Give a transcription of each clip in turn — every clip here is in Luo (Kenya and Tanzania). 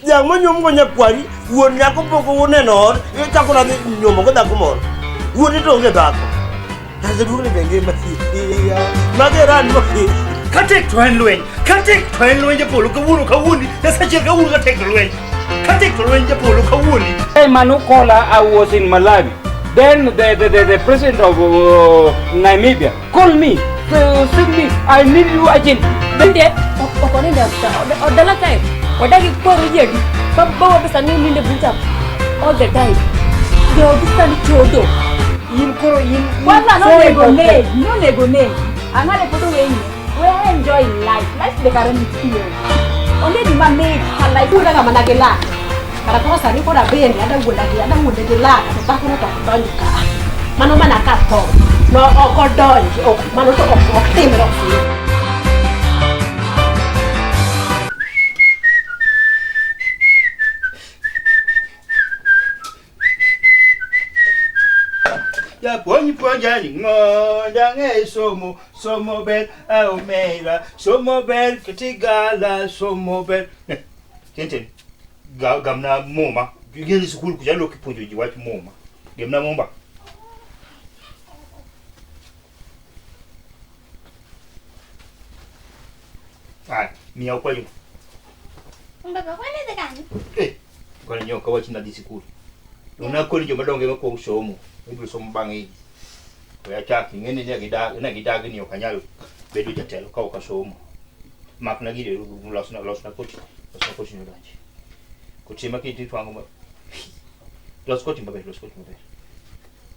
Dhiang' monyuom go nyakwari, wuon nyako pok oneno ot, ichako nadhi nyuomo go dhako moro. Wuone to onge dhako. Jaduong' ni be ngima. Mage ran mo. Katek to en lweny, katek to en lweny japolo kawuono kawuondi, Nyasaye kawuono katek to lweny. Katek to lweny japolo kawuondi. Hey, Manukola, I was in Malawi. Then the president of Namibia called me, said me, I need you urgent. Bende ok onindo e dala kae wadagi kwaro ji adi bawa pesa ni ninde buta all the time jogi sani chodo In koro in Kwanza so nonego important. negi, nonego negi. Ang'ane pod oweyi. We enjoy life. Life be kare nitie. Onge gima mit ka life. wuonda ga mana gi lak kara koro sani koro abende ada wuonda gi ada wuonde gi lak to dhakono to ok donj ka mano mana ka tho no ok odonj ok mano to ok ok timre ok timre. Japuonj puonja ni mondo ang'e somo, somo ber aomera, somo ber kitigala, somo ber. Tintin, gamna muma. Gini sikul kucha lok ipuonjo ji wach muma. Gemna mumba. Aya, miya ukwayo. Baba, kwani dhi kanye? Eh, kwani nyoka wach nadhi sikul. Unakoni joma dongo ema kuong somo. Ibiro somo bang'e. We achak ing'e ni ne gidagi ni ok anyal bedo jatelo ka ok asomo. Makna gire losna losna koti. Losna koti nodonji. Koti ema kiti twang'o ma. Los koti maber, los koti maber.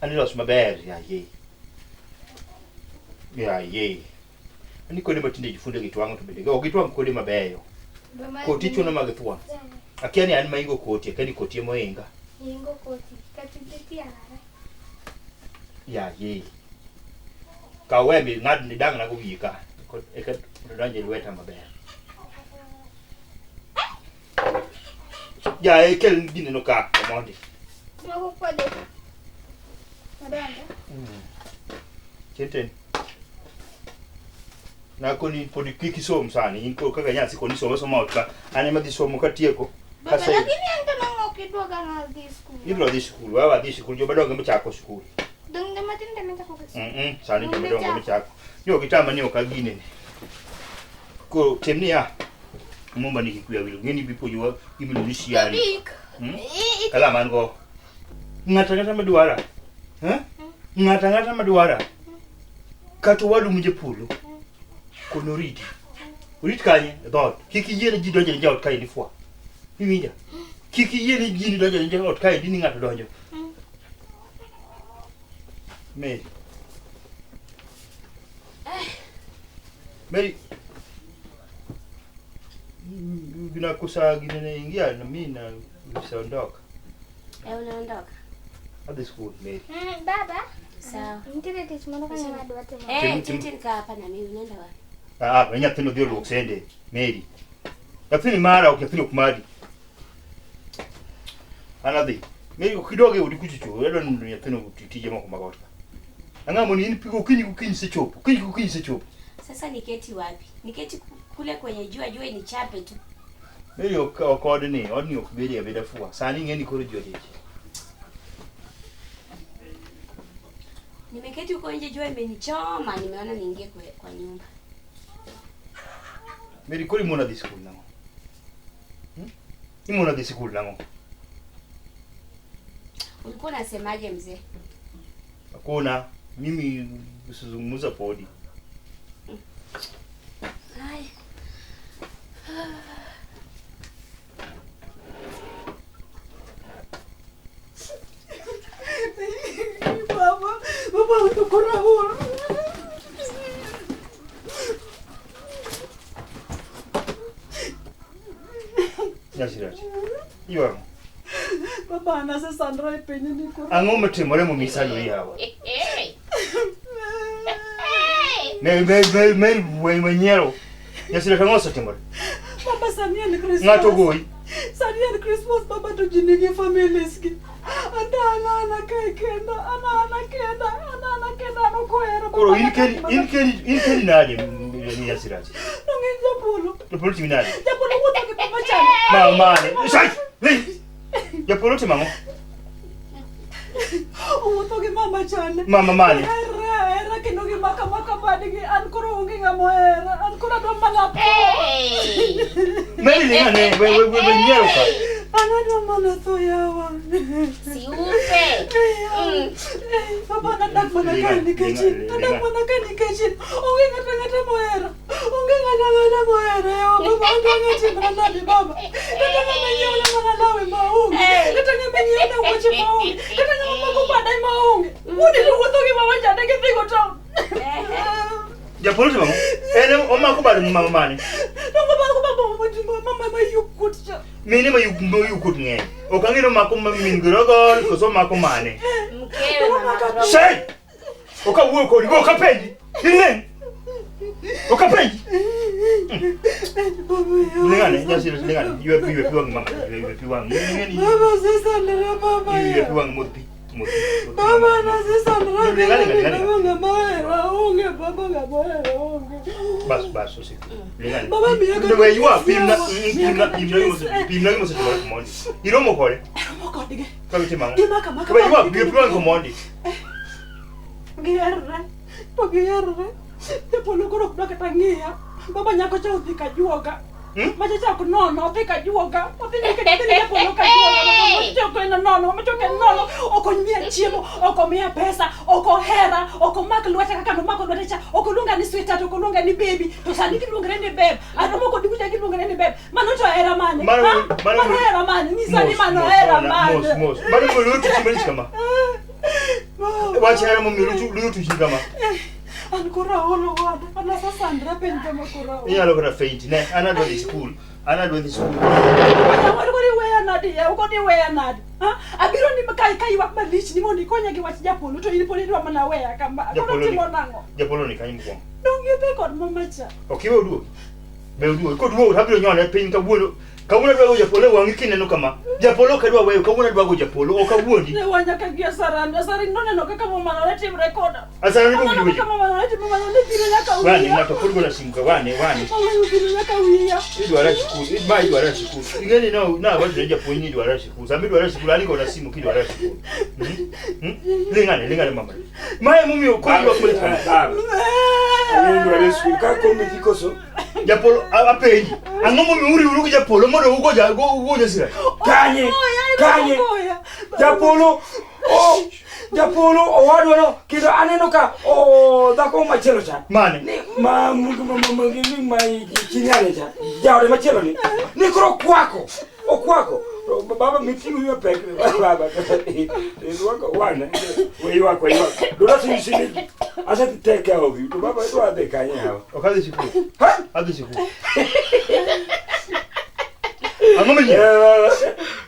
Ani los maber ya ye. Ya ye. Ani kode matinde jifunde gi twang'o to bende ok gitwang' kode mabeyo. Koti chuno mag thuon. Akia ni an maingo koti, akia ni koti ema oinga. Ingo koti, kati dhi tiara. Ya ye. Kaw wembe ng'ad ni dang' nago wiye ka. Eka donjo e lweta maber. Ya e kel gineno ka omondi. Moko kode. Madongo. Chenten. Nakoni pod kik isom sani, in koro kaka nyasi koni somo soma ot ka. An ema dhi somo katieko. Baba, Kase lakini an to nang'o ok iduoga nadhi skul. ibiro dhi sikul, wewe dhi sikul, joma dongo ema chako sikul. Dong' joma tindo ema chako ga skul. Sani joma dongo ema chako. Yo gitama ni ok aginene. Koro tim niya, mumba ni kik wiya wil, ng'eni bi puonjowa gimiluongo ni siari. Tarik. Hmm? Kalam an go. Ng'ato ang'ata madwara. Eh? Ng'ato ang'ata madwara. Kata owadu ma japolo. Kono oriti. Orit kanye? E dhoot. Kik iyie ni ji donjo ne jaot kaendi fwa. Iwinja? Kik iyie ni ji donjo ne jaot kaendi ni ng'ato donjo. Mary. Mary. Ginakosa ginene na mimi na usiondoka. Eh, unaondoka? Adhi school Mary. Baba, Sawa. nitiere tich moro kanyo madwa timo. Eh, Tim- Tintin kaa hapa na mimi unaenda wapi? Ah, ah, nyathino dhi oluok sende Mary. Nyathini mara ok nyathini ok mari. An adhi. Mary ok idog e odi kuchocho, adwa ni mondo nyathino oti tije moko mag ot ka. Ang'o mondo in pigo okinyi gokinyi isechopo, okinyi gokinyi isechopo. Sasa niketi wapi? Niketi kule kwenye jua, jua inichape tu. Mary ok ok odni, odni ok bedi abeda fua. Sani ing'e ni koro ji odich. Nimeketi huko nje, jua imenichoma, nimeona niingie kwa nyumba. Mary koro imona dhi sikul nang'o? Hmm? Imona dhi sikul nang'o? Ulikuwa unasemaje mzee? Hakuna. Mimi usizungumza podi. Haya. Baba, baba to koro aol. Nyasirati. Ywang'o. Baba an asesandora e piny ni koro. Ang'o motimore momiyi sandori yawa? Hey. Mary Mary Mary Mary we nyiero. Nyasirati ang'o osetimore? Baba sani en Christmas. Ng'ato ogoyi. Sani en Christmas baba to ji nigi families gi. Anta an ana kae kenda, an ana kenda, an ana kenda, an ok ohero. Koro in kendi in kendi in kendi nade Nyasirati? Nong'e japolo. Japolo timi nade? Japolo wuotho gi mama chande. Mama mane. Sai. Li. Japolo timo ang'o? Owuotho gi mama chande. Mama mane? Hera, hera kendo gimaka maka badgi. An koro onge ng'ama ohera. An koro adwa mana tho. Mary ling ane, we we we we nyiero ka. An adwa mana tho yawa. Siupe. Baba an adak mana kae nikech in. Adak mana kae nikech in. Onge ng'ato ang'ata mohera. Onge ng'ato ang'ata mohera yawa. Baba an dang' atimra nade baba. Kata ng'ama nyiewna mana lawe maonge. Kata ng'ama nyiewna wuoche maonge. Kata ng'ama mako bada maonge. Wuodi to wuotho gi mama chande gidhigo town. Japolo timo ang'o? En omako bad mama mane? Dongo bako baba mama ma yuk cha. Mine ma yuk ma yuk ng'eny. Ok ang'e ni omako min gi koso omako mane. Mkewe mama Rogo. Sei! Ok awuoyo kodi, ok apenji. Ing'eng'. Ok apenji. Lingane, nyasiro lingane. Ywe pi, ywe pi wang' mama, ywe pi wang'. Ing'e ni Baba osesandora baba. ywe pi wang' modh pi. Modh pi. Baba nasesandora Lingane, lingane. baba ng'ama ohera onge baba ng'ama ohera onge. Bas, bas, osiko. Lingane. Baba miya kata We ywa pimna, juice, pimna, miya pimna kata gima juice. pimna gima osetimore komondi. Iromo kode? Aromo kodgi. Ka gitimo ang'o? Gimaka maka We ywa badgi ywe pi wang' komondi. Giherre. To giherre. Japolo koro ok dwa kata ng'iya. Baba nyako cha odhi kajuoga. Macha cha ok nono, odhi kajuoga. Odhi nikech odhi ni japolo kajuoga. Macha cha ok en nono, macha ok en nono. Ok omiya chiemo, ok omiya pesa, ok ohera, ok omak lweta kaka nomako lwete cha. Ok oluonga ni sweetheart, ok oluonga ni baby. To sani giluongre ni babe. Aromo kod kucha giluongre ni babe. Mano to hera mane? Mano- Ha? mano- Mano hera mane? Nyisa ni Mos, mano mos, hera mos, mane? mos. Mano momiyo luyo tuchi malich kama. Wach hera momiyo luyo tuchi kama. An koro aol owada. An asesandra piny kama koro aol. Inyalo kata faint. Ne, an adwa dhi skul. An adwa dhi skul. Koro iweya nade yawa? Koro iweya nade? Ha? Abiro ni ka ywak malich ni mondo ikonya gi wach japolo to in pod idwa mana weya kama. Koro Japolo ni. timo nang'o? Japolo ni kanyo mokwongo. Dong idhi kod mama cha. Ok iwe oduogi. Be oduogi. Koduogo to abiro nyone piny kawuono. Kawuono adwa go japolo e wang'i kineno kama. Japolo ok adwa weyo. Kawuono adwa go japolo. Ok awuondi. Ne wa nyaka gi Asarani. Asarani noneno kaka mamano ne timre koda. Asarani Noneno bowinjo weche. kaka mamano ne timre, mamano ne biro nyaka Wani wiya. ng'ato pod gona simu ka wane wane. Mamano biro nyaka wiya. Idwara sikul. Ma idwara sikul. Ing'e ni no na wacho ne japuonj ni idwara sikul. Sama idwara sikul an igona simu kidwara sikul. Lingane lingane mama. Mae momiyo koro ywak malich kama. Baba. Idwaro sikul ka komiti koso. Japolo apenji. Ang'o momiyo uriwru gi japolo mondo ugo ja go ugo jasira? Kanye? Kanye? Japolo o japolo owadwa no kendo aneno ka o dhako machielo cha. Mane? Ni ma ma ma ma chinyane cha. Jaode machielo ni. Ni koro kwako. Okwako. Baba miting'o yo pek baba. Irwako wana. We ywak we ywak. Do not you see me? I said take care of you. To baba idwa dhi kanye hawa. Ok adhi sikul. Ha? Adhi sikul. Ang'o manyien?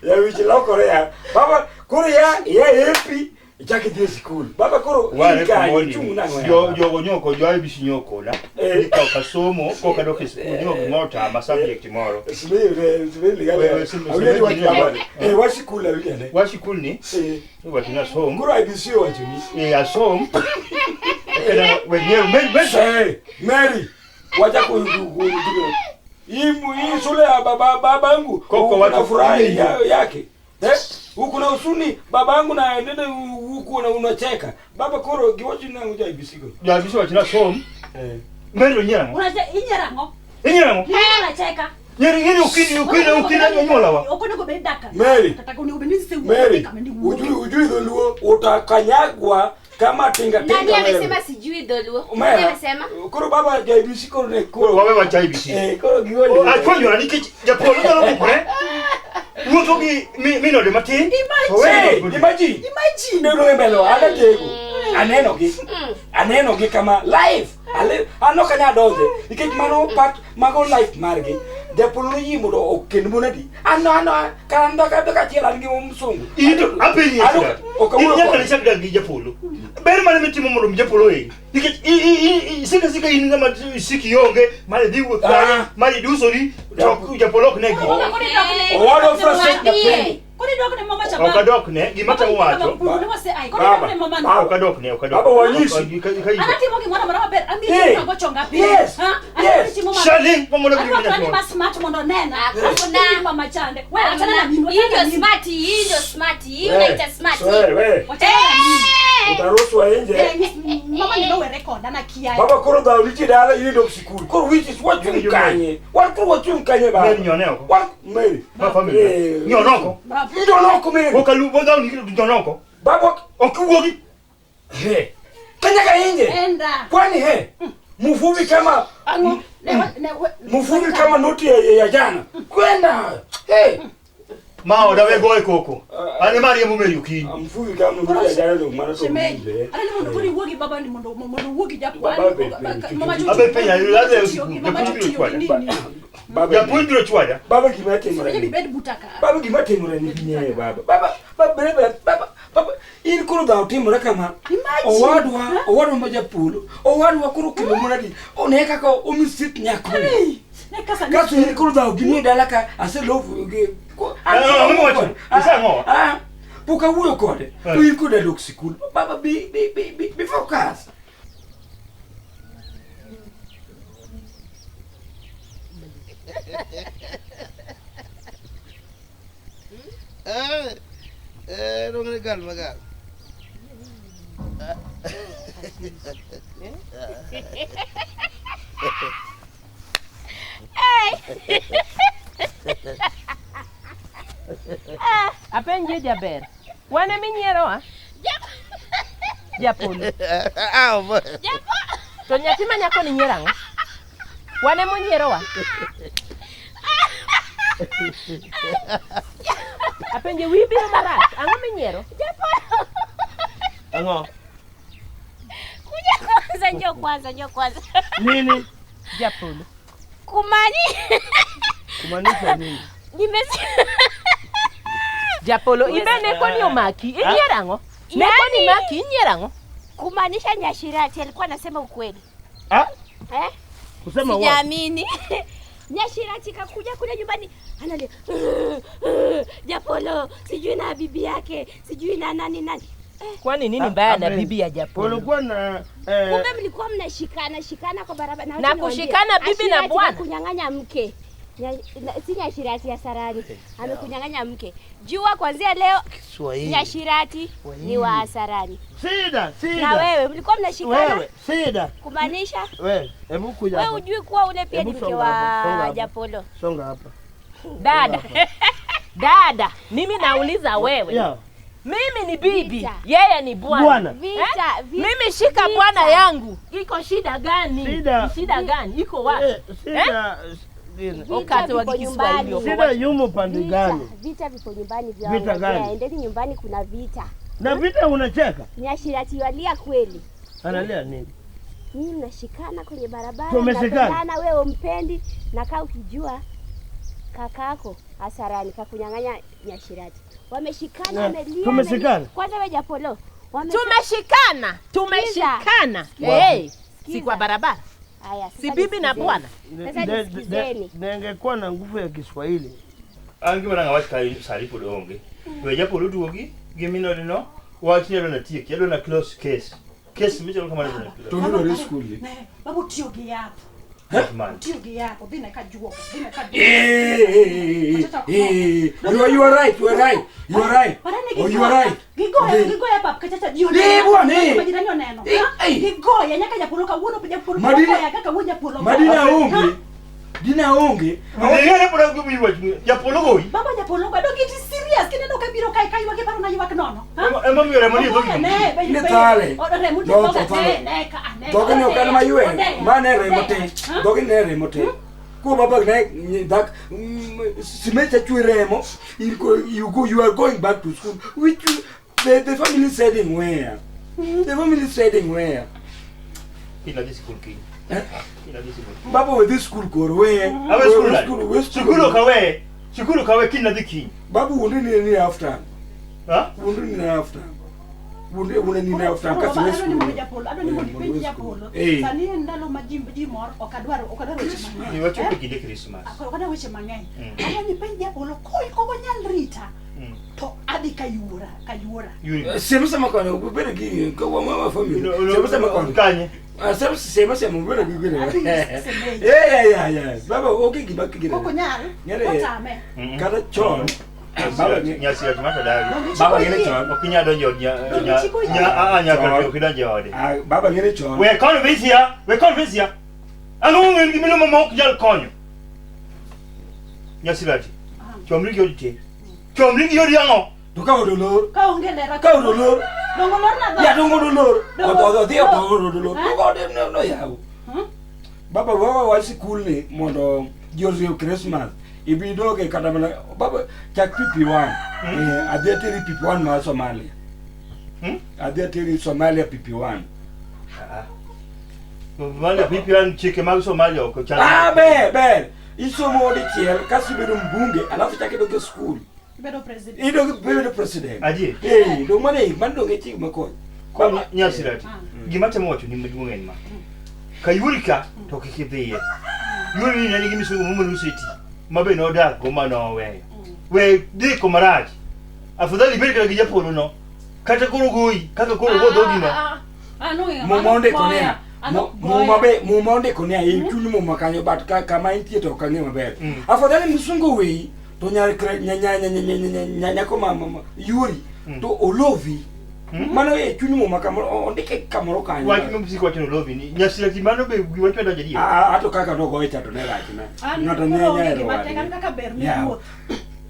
Ya wich lokore ya. Baba koro ya ya epi ichak idhi e sikul. Baba koro Wane in kanye komondi. ichung' nang'o ya? Jo jogo nyoko jo IBC nyoko na. Eh. Ni ka ok asomo koka dok e sikul nyoko gimoro otama subject moro. Sibiri We- we- awinjo wach sibiri- baba. Eh wach sikul awinjo ane. Wach sikul ni Eh iwacho ni asom. koro IBC owacho ni. Eh asom. Kendo we nyiew med med. Hey, Mary, wacha ku hii shule ya baba babangu Koko wacha na furaha kufurahi. yake. Eh? Huku na usuni babangu na nene huku na unacheka. Baba koro giwacho nangu ja IBC go. Jo IBC wacho ni asom. Eh. Mary onyiero ang'o? Unache inyiero ang'o? Inyiero ang'o? Nini unacheka? Nyeri nyeri okini okini okini onyuola wa. Ok onego bed dak ka. Mary. Kata onego bed ni isewuok Mary, kama ni wuok. ujui ujui dholuo utakanyagwa kama tinga tinga. Nani wewe. amesema sijui dholuo? Nani Omera. amesema? Koro baba ja IBC koro ne Koro wawe wach IBC. Eh koro giwacho. Achwanyora nikech japolo nyalo bukore. Wuotho gi minode matin. Hey, imagine. Imagine. Neno e mbele wa adatego. Aneno gi. Aneno gi kama live. An ok anyal donje nikech mano part mago life margi. Japolo noyie mondo okend mon adi. An an ka an dhako dhako achiel an gi msungu. In to apenji An ok- ok in awuo nyaka kode. nichak dak gi japolo. Ber mane mitimo mondo mi japolo ohinyi? Nikech sika sika in ng'ama siki onge, mane dhi wuoth Ah. mane idusori, to japolo ok negi. Owadwa frustrate Mwambie. nyathini. Koro idok ne mama cha Ok adok ne, gima temo wacho. Ne wase ai. Koro idok ne mama no. Ok adok ne, ok adok. Baba, wanyisi. An atimo gimoro amora maber. Amiyi Hey. chiemo mago piny. Yes. Ha? Yes. Amiyi chiemo ma- Shaling, pamoja na Adwa kunywa. ma smart mondo onena. Hakuna. Amiyi mama chande. Wewe achana na mimi. Hii Achana na ndio mimi. smart, hii ndio smart, hii unaita smart. Wewe, Wachana na mimi. utaruhusu nje. Eh, mama ni lowe record ana kiai. Baba koro dhaw nitie dala in idok sikul. Koro which is wachung' kanye? Wan koro wachung' kanye baba? Mary nyone oko. Wan Mary. Ma family. Eh. Nyono oko. Baba. Nyono oko Mary. Ok alu bodha ni nyono oko. Baba Ok wuogi. he. Kanyaga inje. Enda. Kwani he? Mvuvi kama Ang'o? Ne we- mvuvi kama noti ya jana. Kwenda. Hey. Ma oda we goe koko. Ane mari mu Mary okinyi. Mvuvi kama noti ya jana ndo mano to. Shemeji, ana ni mondo koro iwuo gi baba ni mondo mondo owuo gi japuonj. Baba be penjo. Mama cho- Abe penja, ladhe tiyo gi- mama cho japuonj biro tiyo gi chwada. nini. Baba. Japuonj biro chwada. Baba gima timore. Onego ibed buta ka. Baba gima timore ni binye baba. Baba baba baba baba baba in koro dhaw timore kama. Imagine. Owadwa, owadwa ma japolo, owadwa koro kelo mana di. One kaka omisit nyako. Hey, ne kasa ni- Kaso in koro dhaw gini e dala ka aselofu gi. Eh, ang'o miwacho? Isang'o? Ah, pok awuoyo kode. Eh. To in koda dok sikul. Baba be focus. Eh, eh, rongre gal magal. Apenje jaber. Wan ema inyierowa? Japolo. Ah, bo. To nyathi ma nyako ni nyiero ang'o? Wan ema onyierowa? Apenje wiyi biro marach. Ang'o minyiero? Ang'o? Kuja kwanza, njoo kwanza, njoo kwanza. Nini? Japolo. Kumani Kumaanisha nini? nimesi Japolo ibe neko ni omaki. Inyiero ang'o? Neko ni maki inyiero ang'o? kumaanisha Nyashirati alikuwa anasema ukweli. Ah? Eh? Kusema wapi? Sijaamini. Nyashirati kakuja kule nyumbani analia Japolo sijui na bibi yake sijui na nani nani. Kwani nini mbaya na Abe, bibi ya Japolo? Kulikuwa na Kumbe mlikuwa mnashikana shikana kwa barabara Na wacha niwaambie, kushikana bibi na Ashirati bwana. Kunyang'anya mke. Si Nyashirati ya Sarani amekunyang'anya mke. Jua kuanzia leo Kiswahili. Nyashirati ni wa Asarani. Sida, sida. Na wewe mlikuwa mnashikana Wewe, sida. kumaanisha Wewe, hebu kuja wewe hapa. hujui kuwa ule pia ni Hebu mke songa hapa, songa wa hapa. Japolo. Songa hapa. Dada. Dada, mimi nauliza wewe. Yeah. Mimi ni bibi, Vita. yeye ni bwana. Bwana. Vita, vita. Mimi shika Vita. bwana yangu. Iko shida gani? Shida. Shida gani? Iko wapi? Eh, sida. Sida. Vita Wakati wa viko Kiswahili nyumbani. Sida yumo pande Vita, gani? vita viko nyumbani vya Vita waongea. gani? Endeni nyumbani kuna vita. Na vita unacheka? Nyashirati walia kweli. Analia nini? Nyinyi mnashikana kwenye barabara, Tumeshikana. mnapendana, wewe umpendi na kaa ukijua kakako Asarani kakunyang'anya Nyashirati. Wameshikana, Na, wamelia. tumeshikana. wamelia. Kwanza wewe Japolo. Tumeshikana, tumeshikana. Hey, si kwa barabara. Haya, Si bibi na bwana. Sasa nisikizeni. Ningekuwa na nguvu ya Kiswahili. An gima dang' awach ka sani pod onge. We japolo duogi gi minode no, wach ni adwa natieki, adwa na close case. Case michalo kamano adwa na To close. nidwaro skul. Ne, baba otiyo gi yath. Wach man. Otiyo gi yath, odhi ne ka juoga, odhi ne ka Eh, eh, eh, eh, you are right, you are right, you are right. Oh, you are right. Gigoya, Okay. gigoya pap kachacha ji Eh, oneno. bwana, eh. Majirani oneno. Eh, Ha? eh. Gigoya nyaka japolo kawuono japolo. Madina- goya kaka wuon japolo. Madina Ha? onge. Dina onge. Ng'e pod ang' gima iwacho, japolo goyi. Baba japolo go, dog it is serious. Kineno ka biro kae ka ywak iparo na ywak nono. Ha? Ema miyo remo ni e dhogi. Ogoya, ne, Ne thale. O, remo nitie No, dhoga, to thale. ne, ne, ka, ne, Dhoge ne ok an odeya, maywe. odeya, Ma ne remo te. odeya. Ha? Dhoge ne remo te. Ko baba ne dak simecha chwe remo. In ko you go you are going back to school which you, the family is heading where? The family is heading where? Kiny adhi sikul kiny. Eh? Kiny adhi sikul. Baba with this school koro where? Awe sikul nade? Where school? Sikul ok awe. Sikul ok awe kiny adhi kiny. Babu wuondi ni ni after. Ha? Wuondi ni after. Wuonde wuonde ni ne oftan Koro kasto baba, we adwa ni mondo skul. japolo, adwa ni mondo ipenj japolo. Eh. Sani en ndalo ma ji mor, ok adwar weche mang'eny. Ni wachopo kinde Christmas. Ok adwar weche mang'eny. Mm. Adwa ni ipenj japolo, konyal rita, to adhi kayuora, kayuora. Yuri. Sema sema kono bedo gi ko wa mama family. Sema sema kono. Kanye. Ah, sema sema sema bedo gi gine. Adhi semeji. Eh ya ya ya. Baba oke gima kigine. Kok onyal, Ng'ere- otame. Kata chon. Baba ng'e Nyasi mata dagi. Baba ng'e chon. Ok inyal donjo e od Donge chiko yie. nya ok idonjo e ode. Ah, baba ng'e chon. We convince ya, we convince ya. Ang'o momiyo in gi miluma ma ok nyal konyo? Nyasirati. Chomri gi odi te. Chomri gi odi ang'o? To ka od olor. Ka onge lera. Ka od olor. Dongo lorna dhoot. Ya dongo od olor. Dongo- Odhi odhi od olor. Eh? Dongo ode no no yaw. Hmm? Baba wawa wa sikul ni mondo ji oriw Christmas. Ibi doge kata mana baba chak PP1. Eh, adhi ateri PP1 mar Somalia. Hmm? Adhi ateri Somalia PP1. Somalia PP1 chike mag Somalia ok chal. Ah, ber ber. Isomo dichiel kasto ibedo mbunge alafu chak idok e skul. Ibedo president. Idok ibedo president. Adier. Eh, dong mano e mano dong e chik makony. Koro Nyasirati. Gima temo wacho ni maduong' en ma. Ka yuori ka to kik idhiye. Yuori ni ne nigi misungu momono oseti ma be nodak go ma noweyo. We dhi marach. Afadhali ibed kata gi japolo no. Kata koro goyi kaka koro go dhogi no. Muma ondiko niya. Muma be muma ondiko niya e chuny muma kanyo but ka kama entie to ok ang'eyo maber. Afadhali msungu oweyi to nyar kre- nya nya nya nya nya nya nyako ma ma- ma- yuori to olovi. Mano e chuny muma kamoro ondike kamoro kanyo. Wach msiko wacho ni olovi ni Nyasirati mano be giwacho donjo adier. Ah, ah, ato kaka nogoye cha to ne rachna. An Ng'ato ne koro onge nyaero gima tek, an wadgi. kaka ber ni Yawa. wuoth.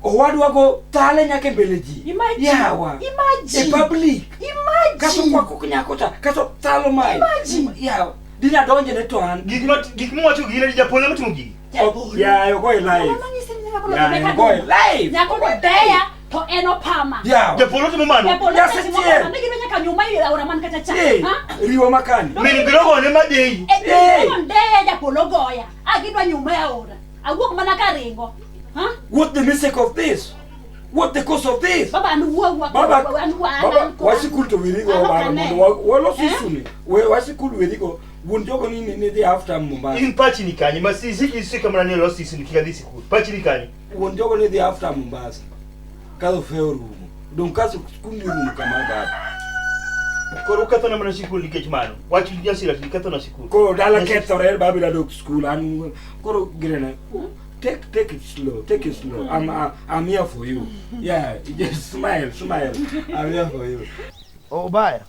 Owadwa go thale nyaka e mbele ji. Imagine. Yawa. Imagine. E public. Imagine. Kaso kwako nyako cha, kaso thalo mae. Imagine. Yawa. Dina donje ne to an. Gik ma gik mowacho gi ne japolo ema timo gigi. Ya, ogoye live. Mama nyisi ni nyako no Ya, dhi ogoye live. Nyako no deya to en opama. Yawa. Japolo timo mano. Japolo Nyasi timo chiel. mano. Ne gidwa nyaka nyuma ir aora man kacha cha. Eh, Ha? riwo makani. Min girogo ne madeyi. Eh, Eh. nyako deya japolo goya. A gidwa nyuma e aora. Awuok mana ka ringo. Ha? What the mistake of this? What the cause of this? Baba an wuo wuo. Baba, an wuo an baba, an wasikul to werigo An ok baba ane. mondo walos Eh? issue ni. We wasikul werigo. Wuon jogo ni ni dhi after Mombasa. In pachi ni kanye ma sisi sisi kama nani los sisi ni kika dhi sikul. Pachi ni kanye. Wuon jogo ni dhi after Mombasa. Kaso fe orumo. Dong kaso skul ni orumo kama baba. Koro ukethona mana sikul nikech mano. Wach Nyasirati ikethona sikul. Koro dala kethore baba ida dok skul an koro girene. Take it slow. Take it slow. I'm here for you. Yeah, just smile, smile. I'm here for you. Ubaya.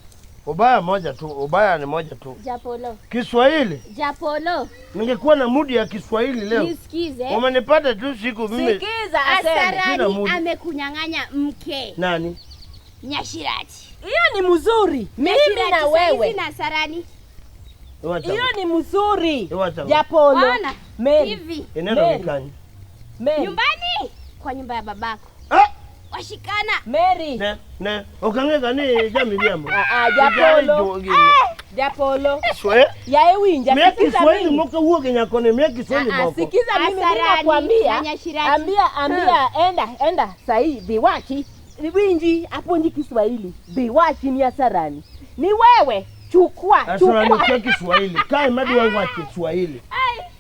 Ubaya moja tu, ubaya ni moja tu. Japolo. Kiswahili, Japolo. ningekuwa na mudi ya Kiswahili leo. Nisikize. Umenipata tu siku mimi. Sikiza aseme. Sina Asarani mudi. amekunyang'anya mke. Nani? Nyashirati. Hiyo ni mzuri. Mimi Nyashirati na saizi wewe. na Asarani. Iwacha. Hiyo ni mzuri. Iwacha. Japolo. Ona. Mary. Hivi. Ineno Mary. ni kanye. Mary. Nyumbani kwa nyumba ya babako. Ah! Washikana. Mary. Ne, ne. Okang'e ni jamiriambo. Ah, ah, Japolo. Japolo. Kiswahili. Yae winja. Mia Sikiza Kiswahili mimi. moko wuok e nyakone, mia Kiswahili Ah, ah, moko. sikiza mimi mimi Asarani nakwambia. na Nyashirati. Ambia enda enda sahi biwachi. Winji apuonji Kiswahili. Biwachi ni Asarani. Ni wewe chukua Asarani chukua. kia Kiswahili. Kae madwa wacho Kiswahili.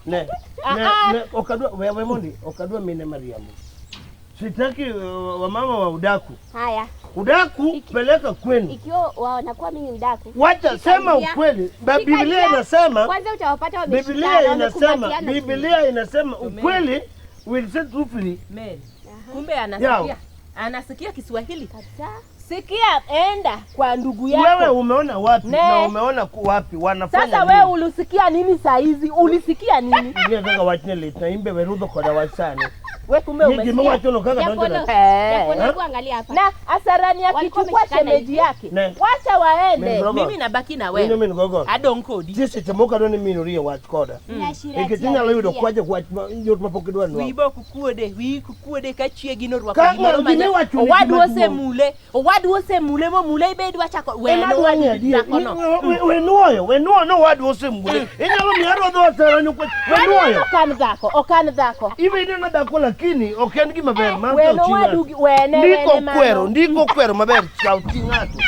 Ne, Ah, ne, ah. ne, okadwa wewe mondi, okadwa mine Mariamu. Sitaki wamama wa udaku. Haya. Udaku peleka kwenu. Ikiwa wanakuwa mimi ni mdaku. Wacha sema Shikanjia. ukweli. Biblia Shikanjia. inasema Kwanza utawapata wameshikana, Biblia inasema wamekumbatiana tu. Biblia inasema ukweli will set you free. Mary. Kumbe Yao. anasikia. Anasikia Kiswahili. Kabisa. Sikia, enda kwa ndugu yako. Wewe umeona wapi Ne. na umeona wapi wanafanya Sasa nini? wewe ulisikia nini saa hizi? Ulisikia nini? Ing'e kaka wachne litna imbe werudho koda wach sani. We kumbe Ni gima umesikia. wachono kaka donjo Japolo. na Eh. Japolo, hebu angalia hapa. Na Asarani Walikuwa akichukua wameshikana shemeji hivi. yake, Ne. wacha waende, Min rogo. mimi nabaki na Winjo wewe. min gogo. Adong' kodi. Nitie seche moko adwa ni min orie wach koda. Nyashirati Nikech inyalo yudo amelia. kwache wach ma yot mapok idwa Wiyi nwang'o. be ok kuode, wiyi ok kuode ka chiegi norwako Ka gimoro ng'ato ma gima nya- iwacho ni Owadu gima duong'. osemule, owadu osemule momule ibe idwa chako Ema wene adwa owadu ng'eyo adier. dhakono. We nuoyo no owadu osemule. Inyalo miya rodho asarani kwach. We nuoyo. Ok an dhako, ok an dhako. Ibe ineno dhako lakini ok en gima ber mar Wene kawo chi owadu ng'ato. gi wene Ndiko wene mano. kwero, ndiko kwero maber kaw chi ng'ato.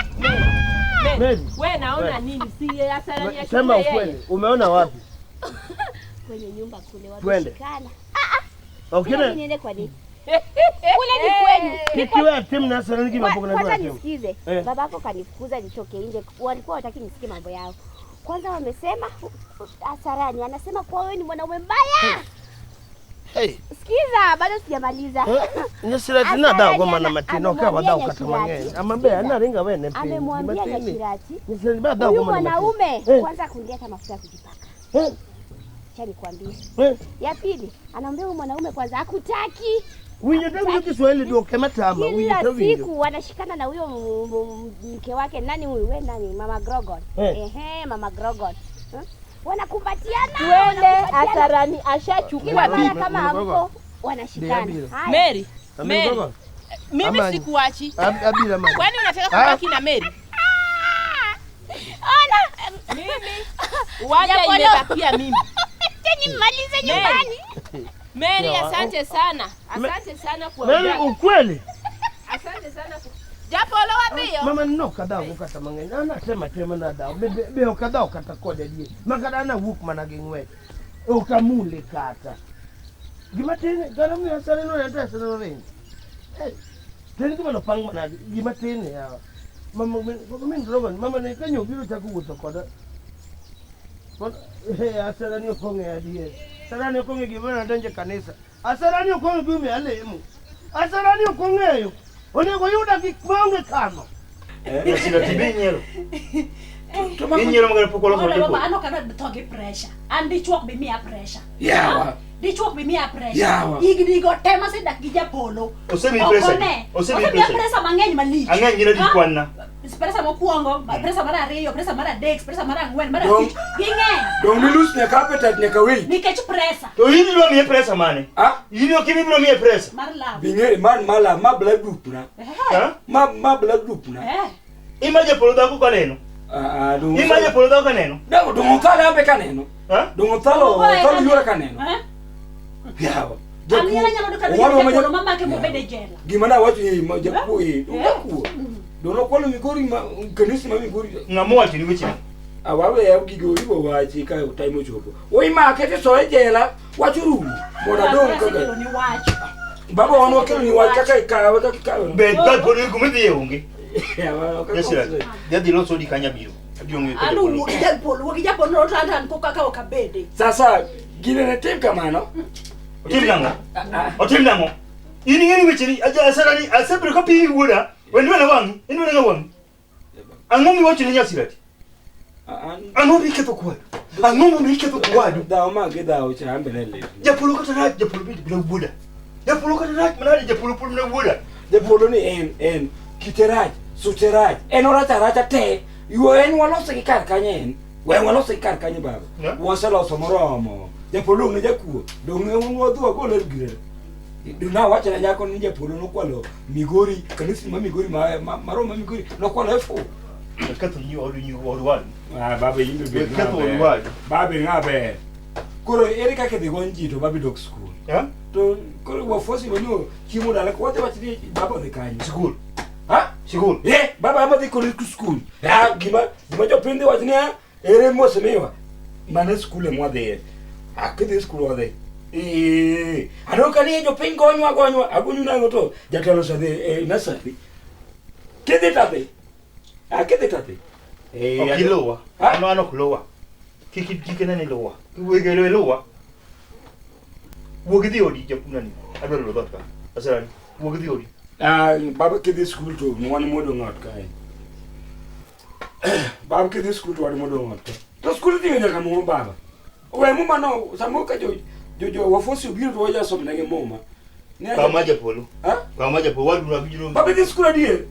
Mary. We naona nini? Si Asarani achukue Sema yeye. ukweli, umeona wapi? Kwenye nyumba kule Twende. wameshikana. Okine Mimi niende kwa nini? Kule ni kwenu. kikiwa timu na Asarani kima pokona Kwanza kwa timu. nisikize. Eh. Babako kanifukuza nitoke nje. Walikuwa wataki nisikie mambo yao. Kwanza wamesema Asarani anasema kuwa wewe ni mwanaume mbaya. Hey. Sikiza, bado sijamaliza. Nyasirati na dawo mana matino ka Amemwambia wadau kata Nyashirati. mang'eny. Amabe ana ringa wene piny. Amemwambia Matini. Nyashirati Nyasirati ba dawo huyu mana matino. mwanaume Eh. kwanza kuingia hata mafuta ya kujipaka. Eh. Acha nikwambie. Eh. Ya pili, anaambia huyu mwanaume kwanza hakutaki. Winjo to winjo Kiswahili duoke matama. Winjo Kila to winjo. siku wanashikana na huyo mke wake nani huyu we nani Mama Grogon. Eh. Ehe, Mama Grogon. Wanakumbatiana. Twende wanakumbatiana. Asarani Kila ashachukua mara bibi. kama hamko wanashikana. Abira. Haya. Mary, Mary. Mary. Mimi Amani. sikuachi. Abira mama. Kwani unataka Ah. kubaki na Mary? Ona. Mimi uwanja Japolo. imebakia mimi. Acha nimalize Mary. nyumbani. Mary, Yawa. asante sana. Asante sana kwa Mary ujanja. ukweli. Asante sana. Japolo wapiyo. Mama no kadhawo kata mang'eny. An atema tema na dhawo. Be ok adhawo kata kode adier. Makata an awuok mana gi ng'wech. Ok amule kata. Gima tin, kata miyo Asarani noneno to Asarani oringo. Eh, to en gima nopang mana gima tin yawa. Mama min Rogan, mama ne kanyo obiro chako wuotho koda. Asarani ok ong'eyo adier. Asarani ok ong'eyo gima nadonjo e kanisa. Asarani ok ong'eyo gimomiyo alemo. Asarani ok ong'eyo. Onego oyuda gik maonge kano. Nyasirati be inyiero. Inyiero magana pok oloso Ona baba japolo. an ok adwa tho gi pressure. An dichuo ok bi miya pressure. Yawa. Dichuo ok bi miya pressure. Yawa. Higni go te masedak gi japolo. Osemiyi Ok pressure one. di? Osemiyi Osemiya pressure di? pressure mang'eny malich. Ang'eny gin adi Ha? kwan na. Pressure mokwongo, pressure mar ariyo, pressure mar adek, pressure mar ang'wen, mar Dong- abich. Ging'eny. Dong nilus nyaka appetite nyaka weight. Nikech pressure To in idwa miye presa mane? Ah? In ok ibiro miye presa. mar love. Bing'ere man mala ma blood group na. Eh. Ma ma blood group na. Eh. Ima japolo dhako kaneno. Ah ah dong. Ima japolo dhako kaneno. Dong dong othala ambe kaneno. Ha? Dong othalo Ogoye othalo kaneno. yura kaneno. Eh? Yawa. An ng'e anyalo duka Owadwa ma japolo mamake mobed e jela. Gima nawacho ni ma jakuo e, dong Eh. jakuo. Dong nokwalo Migori ma kanisa ma Migori. Ng'ama owacho ni weche. Awawe yaw gigo ibo wachi ka time ochopo. Oimake tisoye e jela, wach orumo. Mondo adong' Asekelo kaka. ni wach. Baba wan wakelo ni wach kaka ikawe kaka ikawe. Be japolo kuma idhiye onge. Yawa, kaka Nyasirati. Dhi adhi los odi kanyo abiro. Abiro ng'iyo ka An japolo. wuok gi japolo, wuok gi japolo to an an kaka ok abede. Sasa gine ne tim kamano. Otim nang'o? Otim nang'o? In ing'e ni weche ni Asarani asebedo ka pimi wuoda. Wendwena wang'i, indwena ga wang'i. Ang'o miwacho ne Nyasirati? Ang'o miketho kwadu? Ang'o momiyo iketho kwadu? Dhawo ma gidhawo cha ambe ne lit. Japolo kata rach, japolo bende mana wuoda. Japolo kata rach manade, japolo pod mana wuoda. Japolo ni en kite rach, suche rach, en orach aracha te. Yo en walose gi kar kanye en. We walose gi kar kanye baba. Yeah. Waseloso moromo. Japolo dong' ne jakuo. Dong' ne wadhi wagole gire. Dong' nawacho ne nyako ni japolo nokwalo Migori, kanisa ma Migori ma maromo ma Migori nokwalo elfu. Ketho nyi od nyi od wadu. Ah, baba in be We ketho od wadu. Baba ng'a ber. Koro ere kaka idhi gony ji to baba dok skul. Eh? To koro wafuasi manyo chiemo dala ko wadhi wach ni baba odhi kanye. Sikul. Ha? Sikul. Eh, baba ama dhi kode skul. Ah, gima jopiny dhi wach ni ah, ere mosemiwa. Mane skul ema wadhiye. Ah, kidhi skul wadhi. Eh, aneno ka ni jopiny gonywa gonywa, agonyu nang'o to jatelo osedhi e nursery. Kidhi tadhi. Ah, kidhi tadhi. Eh, Ok iluwa. Ha? An an ok luwa. Kik kik ine ni luwa. Wege luwa. Wuog idhi odi japunani. Adwaro loro dhoot ka. Asarani. Wuog idhi odi. Ah, baba kidhi skul to wan modong' ot kae. Baba kidhi skul to wan modong' ot ka. To skul iting'o nyaka muma baba. We muma no, samoro ka jo wafuasi obiro to waja somonegi muma. Ne Kaw ma japolo. Ha? Kaw ma japolo. Wadu na biro. Baba idhi skul adier?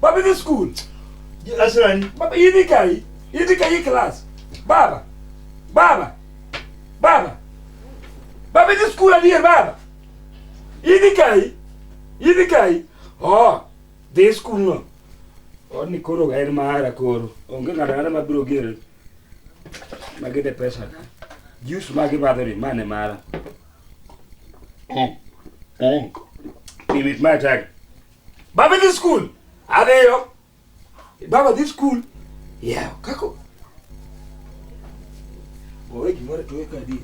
Baba idhi skul? Asarani. Baba idhi kai? Idhi kai klas? Baba. Baba. Baba. Baba idhi skul adier baba? Idhi kai? Idhi kai? Oh, dhi skul no. Odni koro en mara koro. Onge ng'ato ang'ata mabiro gero. Magide pesa ka. Juice magibadho ni mane mara. Limit my tag. Baba dhi skul. Adhiyo. Baba dhi skul. Yaw, kako. Owe gimoro to ka adier.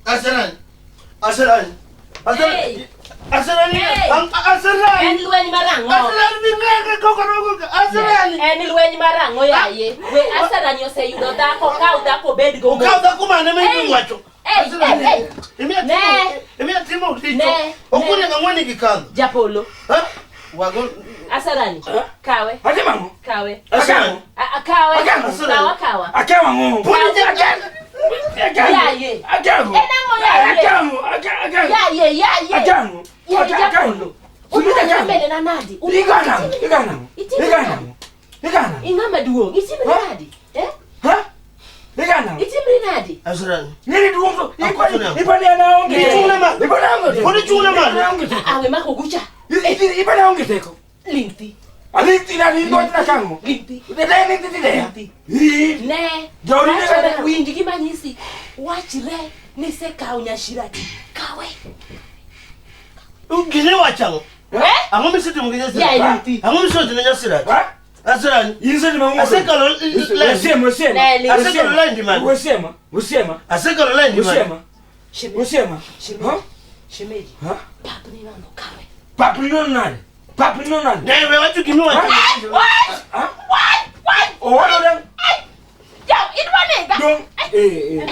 Asarani. Asarani. Asarani. Asarani. Hey! Asarani. En lweny mar ang'o? Asarani bi ng'e koko koko. Asarani. En lweny mar ang'o yaye? We Asarani oseyudo dhako, kaw dhako obed go. Okaw dhako mane ma Hey! iwacho. Hey, Asarani. hey, hey. Imiya Ne. timo. Imiya timo richo. Ne. Okune ng'ang'weni gi kandho. Japolo. Ha? Wago. Asarani. Kawe. Atimo ang'o? Kawe. Asarani. Kawe. Akawo. Kawa kawa. Akawo ang'o? Poni ja. Yaye. Akawo. En ang'o yaye? Akawo. Akawo. Yaye, yaye. Akawo. Yaye, Akawo. Japolo. Akawo. Mbele na nadi. Igana. Igana. Igana. Igana. Ing'ama duong'. Itimri nadi? Eh? Ha? Igana. Itimri nadi? Asarani. Nini duong' to? Akutuna. Ipani ana onge. Ichung'na malo. Ipani aonge teko. Pod ichung'na malo. Ipani aonge teko. Awe mako gucha. Ipani aonge teko. Ling'thi. Aling'thi nadi ingochna kang'o? Ling'thi. Dede ling'thi tideya. Ling'thi. Ne. Jaodi ne Wachre, kata- winj gima anyisi. Wachre nisekawo nyashirati. Kawe. Gini wacho ang'o? Eh? Ang'o misetimo gi Yaye, Nyasirati? ling'thi. Ang'o misewacho ne Nyasirati? Ha? Asarani. Insetimo ang'o? Asekalo line. Wesema, wesema. Ne, ling'thi. Asekalo line di mane? Wesema, wesema. Asekalo line di mane? Wesema. Shemeji. Wesema. Shemeji. Ha? Shemeji. Ha? Pap ni nono kawe. Papi no nade? Papi no nade? Ne, we wacho gimi wacho. Ha? Owado dang. Yaw, idwa nega. Dong. Eh eh.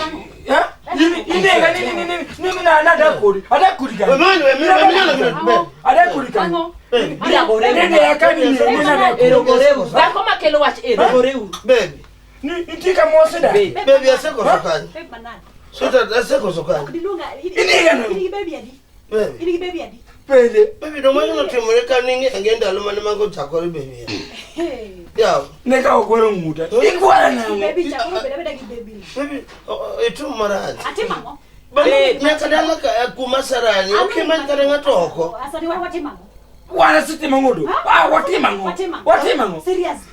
Ha? Ini ini ni ni ni ni ni na na da kodi. Ada kodi kan. We mani, we mani, we mani, we Ada kodi kan. Ang'o? Bira Nene akani ni ni na da. Ero goreuru. Dhako makelo wach ero goreuru. Baby. Ni nitie kamose da. Baby asekoso kanyo. Babe manade. Sweetheart asekoso kanyo. Ok diluonga. Iniga nang'o? In gi baby adi? Baby. In gi baby adi? Pele. Baby to mano notimore ka ning'e ang'e ndalo mane mago ochakore baby. Hey. Yaw. Ne ka okwero ng'uta. Ikwara nang'o? Baby cha koro bed abeda gi baby no. Baby, itimo marach. Atimo ang'o? Bang' nyaka dala ka kuma Asarani, ok imany kata ng'ato oko. Asani wa watimo ang'o? Wan asetimo ang'o do? Ah, watimo ang'o? Watimo ang'o? Watimo ang'o? Seriously.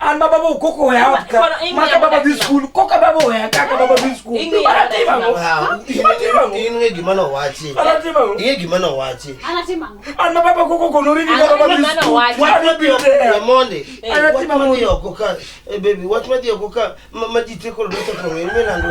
An ma baba koko oya ot ka. Kono ing'iyo Maka baba dhi datima. skul, koka baba oya kaka baba dhi skul. Ing'iyo Anatimo ang'o? Wow, Atimo ang'o? in ng'e gima nowachi. Anatimo ang'o? Ing'e gima nowachi. An atimo ang'o? An ma baba koko kono ridi ka Ang'o baba dhi gima skul. nowachi? Wach madhi oko There. mondi. Eh. Wach Anatimo madhi ang'o? oko ka, baby, wach madhi oko ka ma ji te koro dwa chako ng'eyo milando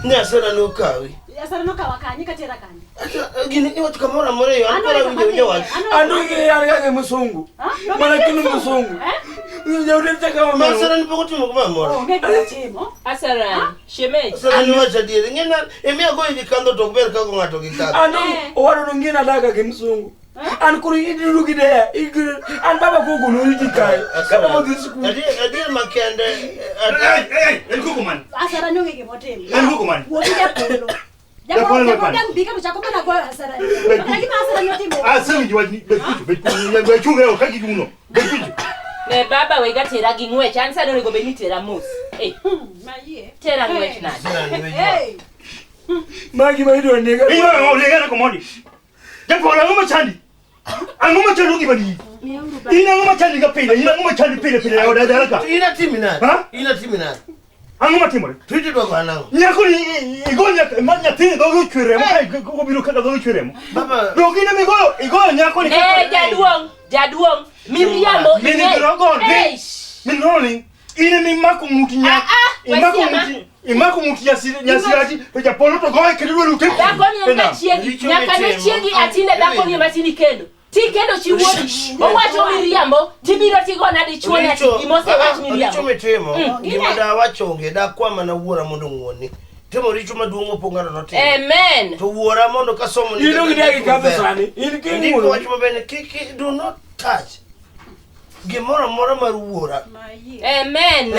ni Asarani okawi. Asani nokawa kanye katera kanye? Ata, Gini iwacho kamoro amora e yo, an Ano koro e awinjo awinja wach. An donge an kaka musungu. Ha? Mana kino musungu. Eh? Jaudi chaka Ma omero. Asarani pok otimo gimoro amora. Onge gima timo. Asarani. Shemeji. Asarani wacho adieri. Ing'e na imiya goyo gi kandho to ok ber ka go ng'ato gi kandho. An donge owado donge nadaga gi msungu. An koro idudu gi deya. An baba koko noriti kae. Ka baba dhi skul. Adier makende. Ei, ei, en koko mane? Asarani onge gima otimo. En koko mane? Wuo gi japolo. Japolo Japolo mane? japolo dang' bi ka to chako mana goyo Asarani. Kata gima Asarani otimo. Asewinjo wachni, bed kucho, bed kucho, we chung' e ot ka gichung'no. Bed kucho. Ne baba wega tera gi ng'wech. An sani onego bed ni tera mos. Eh, Mayie. tera ng'wech nade? Asarani we ywak. Hey. Magi ma idwa nega. Inyalo ang'o, lega nako mondi. Japolo ang'o machandi? Ang'o machando gimani? In ang'o machandi ka pile? In ang'o machandi pile pile e od dala ka? In atimi nade? Ha? In atimi nade? Ang'o matimore? To idwa goya nang'o? Nyako ni igo nyako ma nyathini dhoge ochwe remo ka obiro kaka dhoge ochwe remo. Baba, Dhogi ne migoyo igoyo nyako ni Ne jaduong', jaduong', miriambo Min ing'e- ibiro ni. Eish. Min roni. In ema imako ng'ut nyako. Ah, ah, Imako wasiema. ng'ut imako ng'ut nyasirati to japolo to goye kendo dwaro ute. Dhako ni en ka chiegi, Richo nyaka ne mitimo. chiegi atinde dhako ni ema tindi kendo. Ti kendo chi wuodi. Owacho miriambo, tibiro tigona dichuo ni ati richo gimosewach ah, richo miriambo. mitimo gima dawach onge dakwa mana wuora mondo ong'uonni. Timo richo maduong' mopong' ng'ato notimo. Amen. To wuora mondo kasomo ni In donge idagi kandho sani. In Ndiko king'ulo. wach maber ni kik do not touch gimoro amora mar wuora. Mayie. Amen.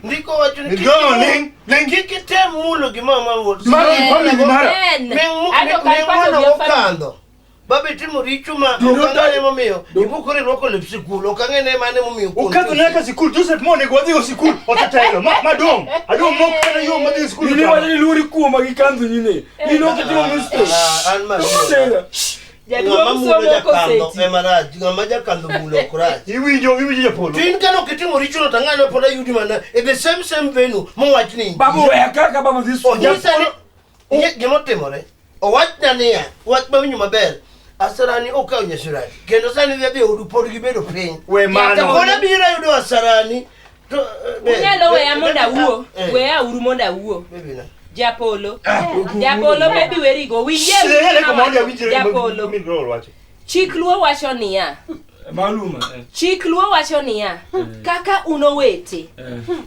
Ndiko wacho ni kik Go ling ling. kik item mulo gimoro mar wuora. Mano family mara. Amen. Ato Ming kar pato mwana gi family. mokandho. Baba itimo richo ma Do ok not ang'e momiyo ibukori irwako lep sikul ok ang'e ne mane momiyo Ukadho nyaka sikul Joseph monego wadhigo sikul osetelo ma madong' adong' mok kata yo madhi sikul. In iwacho ni luori kuoma gi kandho nine. In ok itimo mistake. Ah, an ma Nega. Ng'ama Jaduong' mulo somo jakandho koseti. ema rach, ng'ama jakandho mulo ok rach. Iwinjo iwinjo japolo. To in kane ok itimo richono to ang'ane pod ayudi mana e the same same venue mowach ni Baba oya kaka baba dhi skul. Onyisa ni gima otimore. Owachna niya, wach mawinjo maber. Asarani okawo nyasirani. Kendo sani dhi adhi e odu pod gibedo piny. We mano. Pod abiro ayudo asarani. To, Unyalo weya mondo awuo. Eh. Weya uru mondo awuo. Baby na. Japolo. Japolo maybe werigo. Winje Ling'ane uru komondi mawacho. awinjre Japolo. min rol wacho. Chik Luo wacho niya. Maluma. Chik Luo wacho niya. Kaka un owete.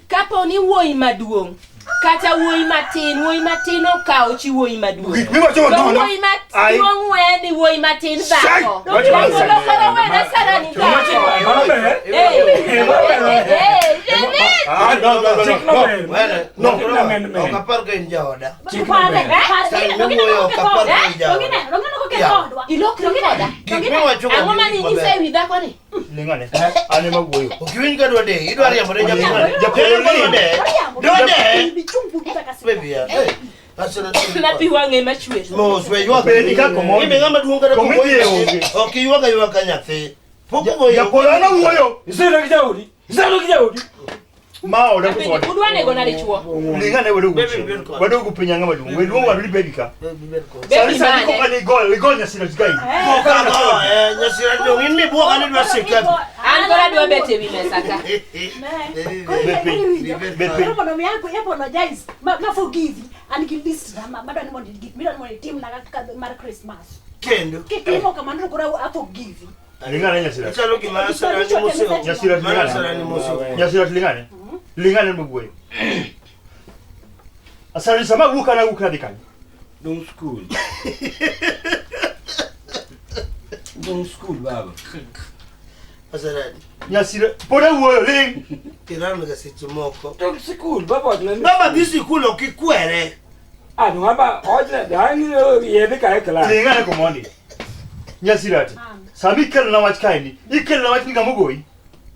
Kapo ni wuoyi maduong' kata wuoyi matin, wuoyi matin okawo chi wuoyi maduong'. Gik miwacho To nono. wuoyi Ai. maduong' we ni wuoyi matin dhako. Wacho Japolo maduong'. koro wene sarani dhako. Mano ber. Eh, eh, eh, eh, Ah, no, no, no, Chik no. no ber. Wene, No. no, Men, men. ok apar ka in jaoda. Chik no ber. Ilokri koda. Gik miwacho Ang'o mane inyisa ewi dhakoni? Ling'ane. An ema wuoyo. Ok iwinj ka dwa deyi, idwa riembore Japolo japolo. ling. Dwa deyi. Baby, ya. Eh, asarani. Na pi wang'e machwer. Mos, we ywak. Bedi ka komondi. Ibe ng'ama duong' kata Komiti kogoyi. e onge. Ok iywag aywaga ka nyathi. Pok ogoyi. Japolo an awuoyo. Isedo gi jaodi. Isedo gi jaodi. Ma oda kusode. Udwa nego nade chuo? Ling'ane wadogo Baby, chien. bed kode. Wadogo piny ang'ama duong'. We luong wadu ni baby ka. Baby, bed kode. Sani Baby sani mane? koka ni igol, igol nyasira chikai. Pok ago, eh, nyasira dong' in mibuoga ni idwa sikapi. An koro adwa bet ewi mesa ka. Koro mondo mi apologize ma ma forgive an gi list na ma madwa ni mondo gik midwa ni mondo itimna kaka mar Christmas. Kendo. Kitimo kamano to koro a forgive. Ling'ane nyasira. Ichalo gima asarani moseo. Nyasira Mano ling'ane. asarani moseo. Nyasira ling'ane. Ling'ane mawuoyo. Asarani sama wuok ana wuok nadhi kanye? Dong school. Dong school baba. Asarani. Nyasira pod awuoyo ling. Irano ga seche moko. Dong school baba wachna ni. Baba dhi sikul ok ikwere. Ah, no baba wachna dang yedhi ka e class. Ling'ane komondi. Nyasirati. Sama ikelona wach kaendi, ikelona wach ni ng'ama ogoyi.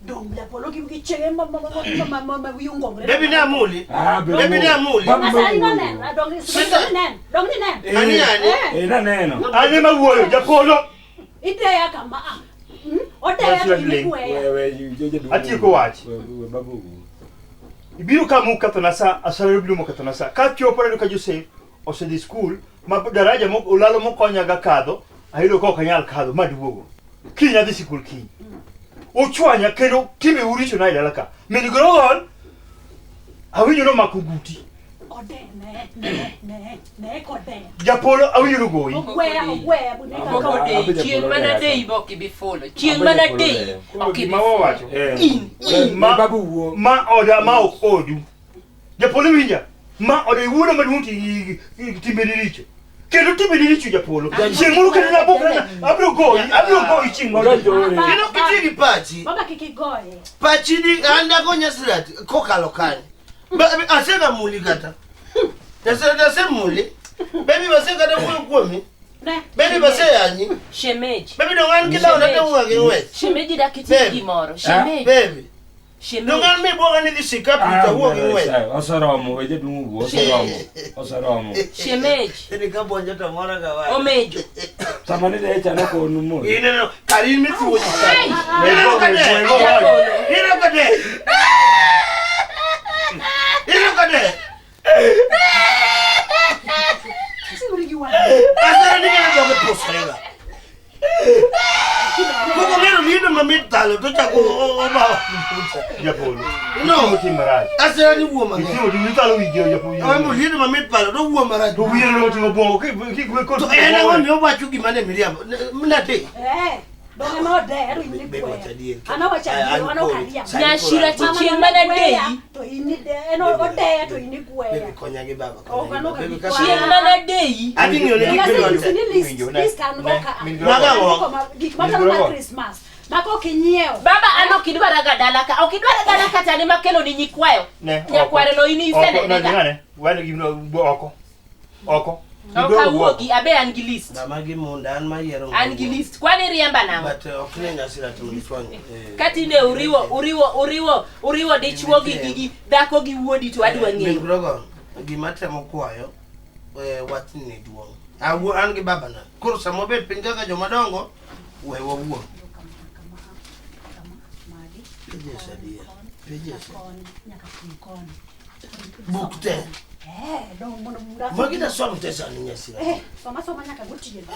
Dong japolo gi gi chege ma ma ma ma ma ma wiyi ongongre. Baby ne amuli. Ah, be. Baby ne amuli. Baba Asarani noneno, dong ni nen, dong ni nen. Ani ani. Eh, naneno. An ema wuoyo, japolo. Ideya kama ah. Odeya to Nyasira ling. inikweya. Wewe joje Atieko wach. Wewe baba wuo. Ibiro ka mukethona sa, asara biro mokethona sa. Ka chopo neno ka Joseph osedhi skul, ma daraja mo olalo mokonyaga kadho, ayudo ka ok anyal kadho, maduogo. Kiny adhi sikul kiny. Ochwanya kendo timbe uricho na e dala ka. Min grogon, awinjo nomako guti. Ode ne ne ne ne kode. Japolo awinjo nogoyi. Ogweya ogweya bune Ok kaka odeyi, chieng' mana deyi be ok ibi fulo. Chieng' mana deyi ok ibi Gima wawacho. Eh. In, Ma, Babu wuo. ma oda ma ok odu. Japolo winja, ma oda iwuoda maduong' ti timbeni richo. Kendo timbeni richo japolo. Chieng' moro kendo nabok na abiro goyi, abiro goyi chieng' moro. Jore. Kendo kiti gi pachi. Baba kik igoye. Pachi ni an dago nyasirati kokalo kanye. Asega muli kata. Nyasirati asemuli. Baby basekata wuoyo kuomi. Ne. Baby baseyanyi. Shemeji. Baby dong an kilawo nate wuoyo gi ng'wech. Shemeji dak itim Babe. gimoro. Shemeji. Baby. Shemeji. Dong an mibuoga ni dhi sikapi to awuo gi ng'wech. Osoromo, weche dung wuo, osoromo. Osoromo. Shemeji. Ni ka buonjo to mora ga wach. Omejo. Sama ni de chano konu mo. Ineno kar in mithiwo ji Ai! sani. Ineno ka de. Ineno ka de. Ineno ka de. Sibiri gi wang'. Asara ni ng'ano dhoge pusore ga. Pok ong'eyo liendo mamit thalo to chako obawa. Japolo. No. Itimo tim marach. Asara ni wuo mang'eny. Itimo tim italo wiji japolo. Awembo liendo mamit palo to wuo marach. To wiye no oting'o bwongo ki ki To en ang'o miyo owacho gima ne miriambo? Nate. Eh. Dong ema odeya to in Be wacho ikweya. adier. An awacho Ai, adier, an an ok kori. ariambo. Sani Nyashira koro an- ti chieng' mana Weya, deyi. To in ide- en odeya to in Baby ikweya. konya gi baba. Ok, konya gi an baba. ok Baby, abi kaka- Chieng' mana deyi. Adhi ng'iyo ne gik Asenyisi midwaro. ni list, Winjo, ne, list an go ne, ka. min Maga Andiko go. gik machalo Min mar go. Christmas. Ma kok inyiewo. Baba an ok idwara ga dala ka. Ok idwara dala ka to an ema akelo ni nyikwayo. Ne, oko. Nyakware no in Oko, no, isenene ga. ling'ane. Wene gimno oko. Oko. Ok awuogi, abe an gi list. Ng'ama gi munda an mayiero. An gi list. Kwani riemba nang'o? But ok ne nyasira to mifwanyo. Katinde uriwo uriwo uriwo uriwo dichuo gi gi gi dhako gi wuodi to adwa Min ng'eyo. Grogo, gima temo kwayo wachni ni duong'. Awuo an gi babana. Koro sama wabet piny kaka joma dongo, we wawuo. Pages adier. Pages. Koni, nyaka pim koni. Buk te. Eh, dong mondo Magi da som te sani nyasira. Eh, soma soma nyaka gotieno.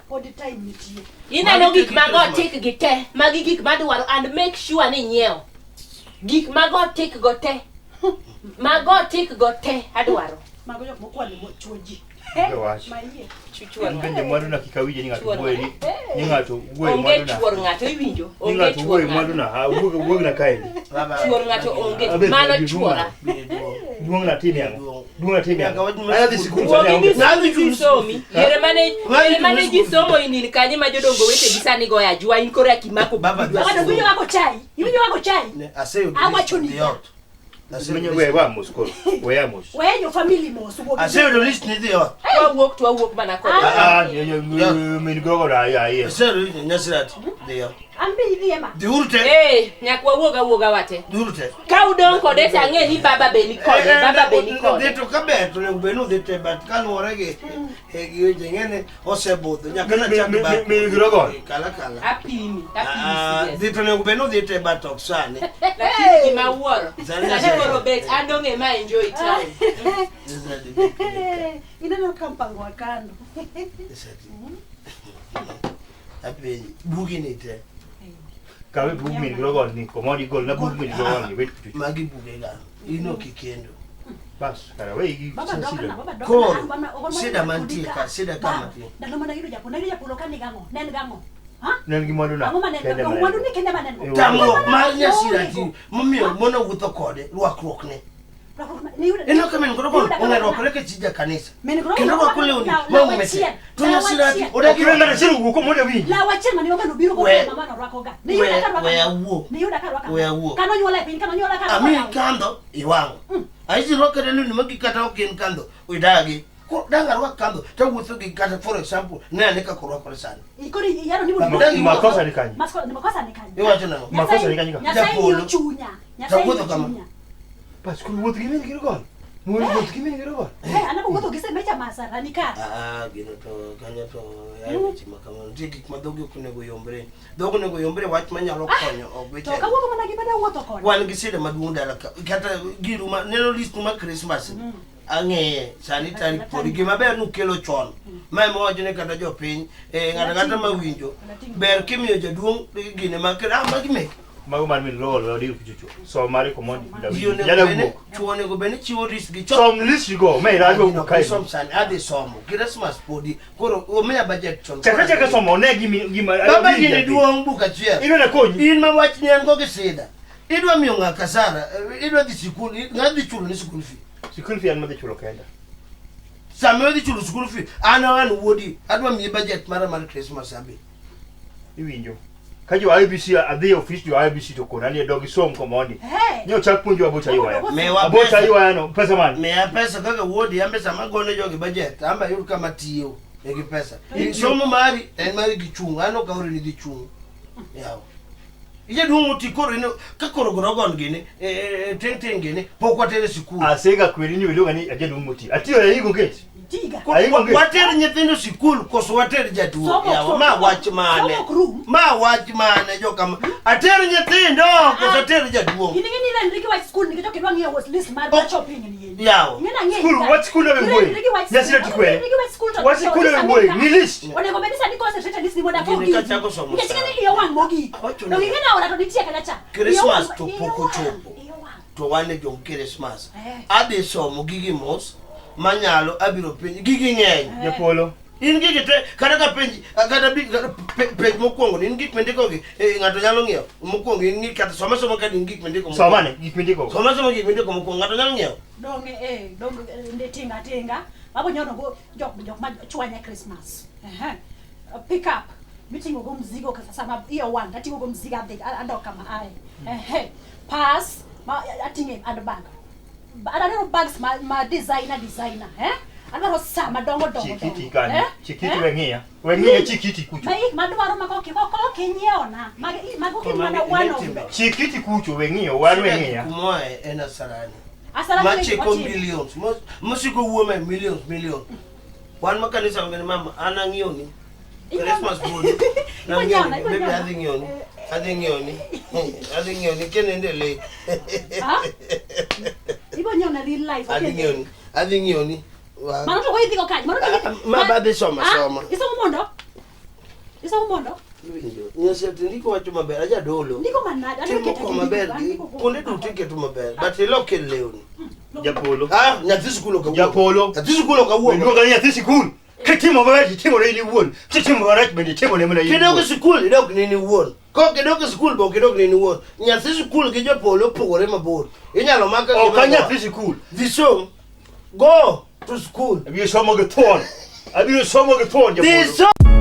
Pod time nitie. Ineno gik mag otik gi te, magi gik madwaro and make sure ni inyiewo. Gik mag otik go te. Mag otik go te adwaro. Mago jok mokwalo mo chuo ji. Onge wach. Maiye. Chuchuor En ng'ato. bende mwandu na kik awinje ni ng'ato Chuor wuoye ni ni ng'ato wuoye Onge mwandu na. chuor ng'ato iwinjo. Ni Onge ng'ato chuor wuoye ng'ato. mwandu na. Ha wuog wuog na kaendi. Chuor ng'ato onge. Abe, Mano duong' chuora. na. Duong' na timi ang'o? Duong' na timi ang'o? Nyaka wach Adhi sikul sani Wuogi aonge. dhi sikul somi. Yore mane yore mane ji somo inin kanye ma jodongo wetegi sani goyo ajwa in koro akimako Baba, bugdwa Baba donge iwinjo kako chai? Iwinjo kako chai? Ne, aseyudo Awacho list ni dhi ot. Aseyudo Menyo list. we wa mos koro. We a mos. We jo family mos wuogi. Aseyudo list ni dhi ot. Wawuok to wawuok mana kode. Ah, min gogo na ya ya. Aseyudo list ni Nyasirati dhi ot. An be idhi ema. Dhiuru te. Eh, nyaka wawuog awuoga wate. Dhiuru te. Ka udong' kode to ang'e ni baba be ni kode, baba be ni Dhi kode. to kaber to onego bed ni udhi te but kaluwore gi gi weche ing'e ni osebudho nyaka nachak Mi- mi- mi girogo. Kala kala. Apimi, Ah, apimi serious. Dhi to onego bed ni udhi te but ok sani. Lakini gima wuoro. Sani Sani koro bet an dong' ema enjoy town. Ineno ka mpango wa kando. Apenji, bugi ni te. Kawe bug min gogo ni komodi gol na bug min gogo ni wait kuchu. Magi buge ga. In ok ikendo. Bas, kara we gi Baba dok na, baba dok na. Koro, An bana- ogon mana shida kodi mantie ka. ka, shida ka Baba, mantie. Ndalo mana yudo japolo, nayudo japolo ka ni gang'o? Ne en gang'o? Ha? Ne en gi mwandu na. Ang'o ma ne en Kende go? ma Mwandu en ni kende ma ne en go. Eh, Tamruok mar Nyasirati momiyo mona wuotho kode rwakruokne. Rwakruok ma- ne yudo- Ineno ka min gogo Yudo ka ong'e rwakore ka chi ja kanisa. Min gogo Kendo rwako lewni law ma oume te. achiel, To law Nyasirati achiel. odagi Okiro ng'ato achiel owuok mondo winji. Law achiel mane mama nobiro go We- mama norwako ga. Ne yudo ka rwako. we awuo. Ne yudo ka rwako. We awuo. Kano nyuola e piny, kano nyuola ka rwako Amiyi law. kandho iwang'o. Aisi rwakore lewni magi kata ok gin kandho idagi. Koro dang' arwak kandho tawuotho gi kata for example ne ane kaka orwakore sani. Koro yiero ni mondo Makosa ni kanye? Makosa ni kanye? Iwacho nang'o? Makosa ni kanye ka? Nyasaye Japolo. ng'iyo chunya. Nyasaye Tawuotho ng'iyo kama. chunya. Bas, koro wuoth gi min girogo. Wuoth gi min girogo. Eh, an awuotho gi semecha masarani ka. Ah, gino to kanyo to ae weche ma kamano. Nitie gik ma dhogi ok onego yombre. Dhok onego yombre wach manyalo konyo ok To weche. kawuotho mana gi bada wuotho kode. Wan gi shida maduong' dala ka. Kata giru ma neno list mar Christmas. Ang'eye sani tarik pod gima ber nukelo chon. Ma ema wacho ni kata jopiny eh, ng'ato ang'ata mawinjo ber kimiyo jaduong' gine ma ah magi mek. Mago mar min gogo we odir kuchu. So mari komondi. Ji onego Jada bed ni wuok. chuo onego bed ni chiwo list gi chon. Som list go, me irago Gino wuok kae. ok isom sani adhi somo Christmas podi koro omiya budget chon. Chaka chaka somo ne gimi gima. Baba gini duong' buk achiel. Ineno konyi. In ma wach ni an go gi sida. Idwa miyo ng'a kasara, idwa dhi sikul, ng'a dhi chulo ni sikul fee. Sikul fee an madhi chulo kenda. Sama idhi chulo sikul fee, an an wuodi, adwa miyi budget mara mar Christmas abi. Iwinjo. Ka jo IBC adhi e ofis jo IBC to kona ni dog isom komondi. Eh. Nyo chak puonjo abocha ywaya. Miwa Abocha pesa. ywaya no, pesa man. Miya pesa kaka wuodi, ambe sama agone jogi budget, amba ayud kama tiyo e gi pesa. Somo mari en mari gi chung', an ok aore ni dhi chung'. Yawa. Ijaduong' oti koro ino, ka koro gorogon gini, teng' teng' gini, pok watere sikul. Asega kweri ni iluonga ni ajaduong' moti. Atiyo e higo ket. Tiga. Aigo nge. Water nyithindo sikul koso water jaduong' Somo yawa ok- ma wach mane somo ok rum. ma wach mane jokama ater nyithindo koso ater jaduong' In ing'e ni irenri gi wach skul nikech ok idwa ng'iyo was list mar mar shopping ni endi. Yawa. Ing'e nang'e Skul, ka. wach skul owe wuoye. Irenri gi wach Nyasira skul. tikwere. Irenri gi wach skul to- Wach to skul owe list wuoye. Amerika. Ng'i list. Onego bed ni sani concentrate list ni mondo Gini apogi. kachako somo Nikech ing'e sana. ni iye wang' mogik. Awacho To ni- ing'e ni aora to nitie kata cha. Iye Christmas wang'- to iye pok wang', ochopo. iye wang'. To wan e jong Christmas Eh. adhi somo gigi mos manyalo abiro penj gigi ng'eny Japolo. in gigi te kata ka penj kata bi kata penj mokwongo ni in gik mindiko gi eh, ng'ato nyalo ng'iewo mokwongo in gi kata soma soma kata in gik mindiko mokwongo. Soma ne gik mindiko. soma soma gik mindiko mokwongo ng'ato nyalo ng'iewo Donge eh donge eh, tinga tinga. Mabo nyono go jok jok ma chwanya Christmas. Ehe. Pick up. Miting'o go mzigo kasa sama iye wang' ating'o go mzigo adhi adok kama ae. Ehe. Pass ma ating'e handbag. Adwaro bags ma, ma designer designer, eh? Adwaro saa madongo dongo. Chikiti dongo, kanyo. eh? Chikiti Eh? we ng'iya. We ng'iya chikiti kucho. Ma ik madwaro ma koki kok inyiewona. Mag mago gin mana one of them. Chikiti kucho we ng'iyo, wan we ng'iya. Kumoae en Asarani. Asarani Machiko watimo. millions. Mosiko wuo me millions millions. Wan ma kanisa ongene mama an ang'iyo ni. Christmas body. Nang'iyo ni, baby adhi ng'iyo ni. Adhi ng'iyo ni. Adhi ng'iyo ni kenende lake. Ah? Ibo nyiewona real life. Adhi ng'iyo ni. Adhi ng'iyo ni. Mano to idhi go kanyo. Mano to Ma ba adhi somo Ah, soma. Isomo mondo? Isomo mondo? Iwinjo. Nyasati ndiko wacho maber, ajadolo. Ndiko manade? Aneno Timo keta ko gi maber ndiko, gi andiko go. kuonde duto iketo maber. But ilok e lewni. Japolo. Ah, nyathi sikul ok awuog. Japolo. Nyathi sikul ok awuog. Iluonga ni nyathi sikul. Kitimo maber titimo ne in iwuon. Kitimo marach bende itimo ne mana in Kidok e iwuon. sikul idok ne in iwuon. Kok idok e sikul be ok idok ne in iwuon. Nyathi sikul gi jopolo opogore mabor. Inyalo maka Ok a nyathi sikul. Dhi som. Go to school. Abiro somo gi thuon. Abiro somo gi thuon Dhi japolo. som.